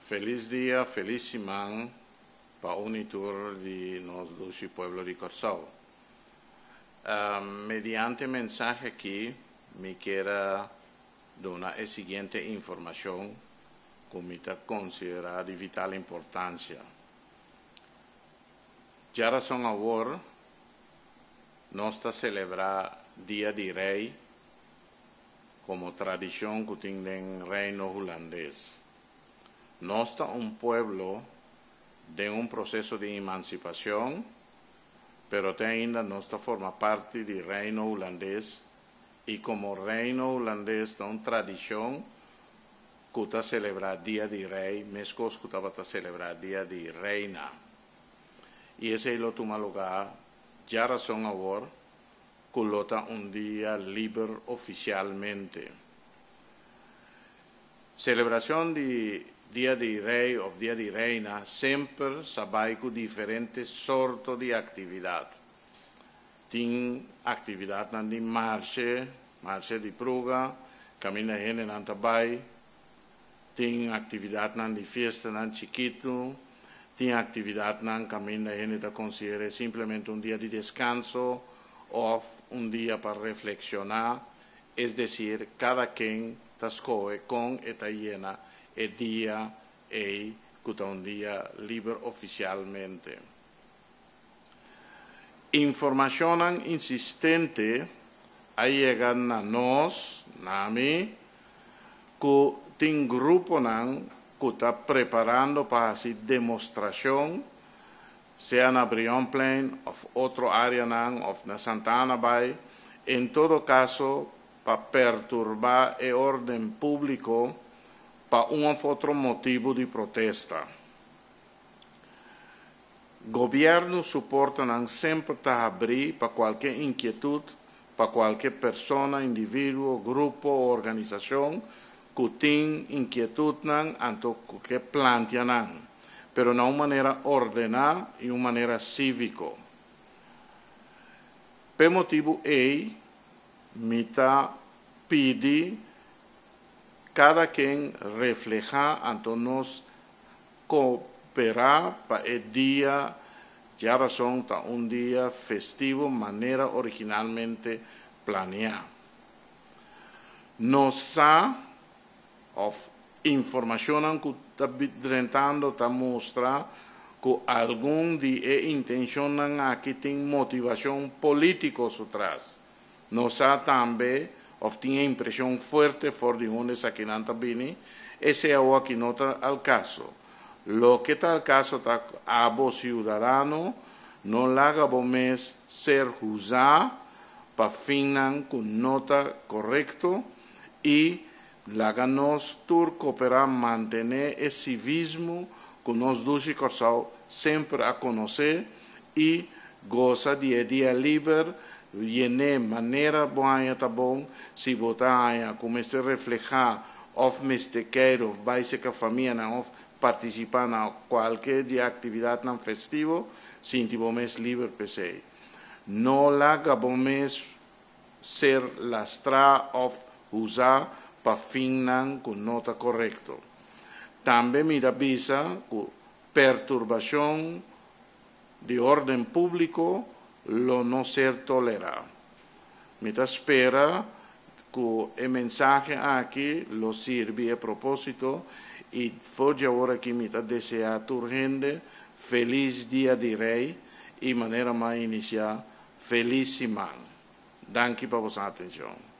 Felis dia, felis siman pa un i tur di nos dushi pueblo di Kòrsou. Mediante e mensahe akí mi kier a duna e siguiente informashon ku mi ta konsiderá di vital importansia. Djarason awor nos ta selebrá Dia di Rei komo tradishon ku tin den Reino Hulandes. Nos ta un pueblo den un proseso di emansipashon, pero te ainda nos ta forma parti di Reino Hulandes i komo Reino Hulandes ta un tradishon ku ta selebrá Dia di Rei meskos ku tabata selebrá Dia di Reina. I esei lo tuma lugá djarason awor ku lo ta un dia liber ofisialmente. Selebrashon di Dia di Rei òf Dia di Reina semper sa bai ku diferente sorto di aktividat. Tin aktividatnan di marshe, marshe di pruga, kaminda hendenan ta bai, tin aktividatnan di fiestanan chikitu, tin aktividatnan kaminda hende ta konsider'é simplemente un dia di deskanso òf un dia pa reflekshoná, es desir kada ken ta skohe kon e ta yena e dia ei ku ta un dia liber ofisialmente. Informashonnan insistente a yega na nos, na mi, ku tin gruponan ku ta preparando pa hasi demostrashon, sea na Brionplein òf otro áreanan òf na Santa Ana bai, en todo kaso pa perturbá e órden públiko pa un òf otro motibu di protesta. Gobièrnu su portanan semper ta habrí pa kualke inkietut, pa kualke persona, individuo, grupo o organisashon ku tin inkietutnan anto ku ke plantia nan, pero na un manera ordená i un manera síviko. P'e motibu ei mi ta pidi kada ken reflehá anto nos Kooperá pa e dia djarason ta un dia festivo manera originalmente planeá. Nos sa òf informashonnan ku ta drentando ta mustra ku algun di e intenshonnan aki tin motivashon polítiko su tras. Nos sa tambe of tin e impresion fuerte for di hunde esakinan ta bini, esey awo aki no ta al caso. Loke ta al caso ta cu abo ciudadano no laga bo mes ser huza pa finnan cu no ta corecto y laga nos tur coopera mantene e civismo cu nos dushi Corsou semper a conoce y goza di e dia liber Yen'é manera bo haña ta bon, si bo ta haña ku mester reflehá òf mester keiru òf bai serka famianan òf partisipá na kualke di e aktividatnan festivo, sinti bo mes liber p'esei. No laga bo mes ser lastrá òf usá pa finnan ku no ta korekto. Tambe mi ta bisa ku perturbashon di orden públiko lo no ser tolerá. Mi ta spera ku e mensahe aki lo sirbi e propósito i for di awor aki mi ta deseá tur hende felis Dia di Rei i manera m'a inisiá, felis siman. Danki pa boso atenshon.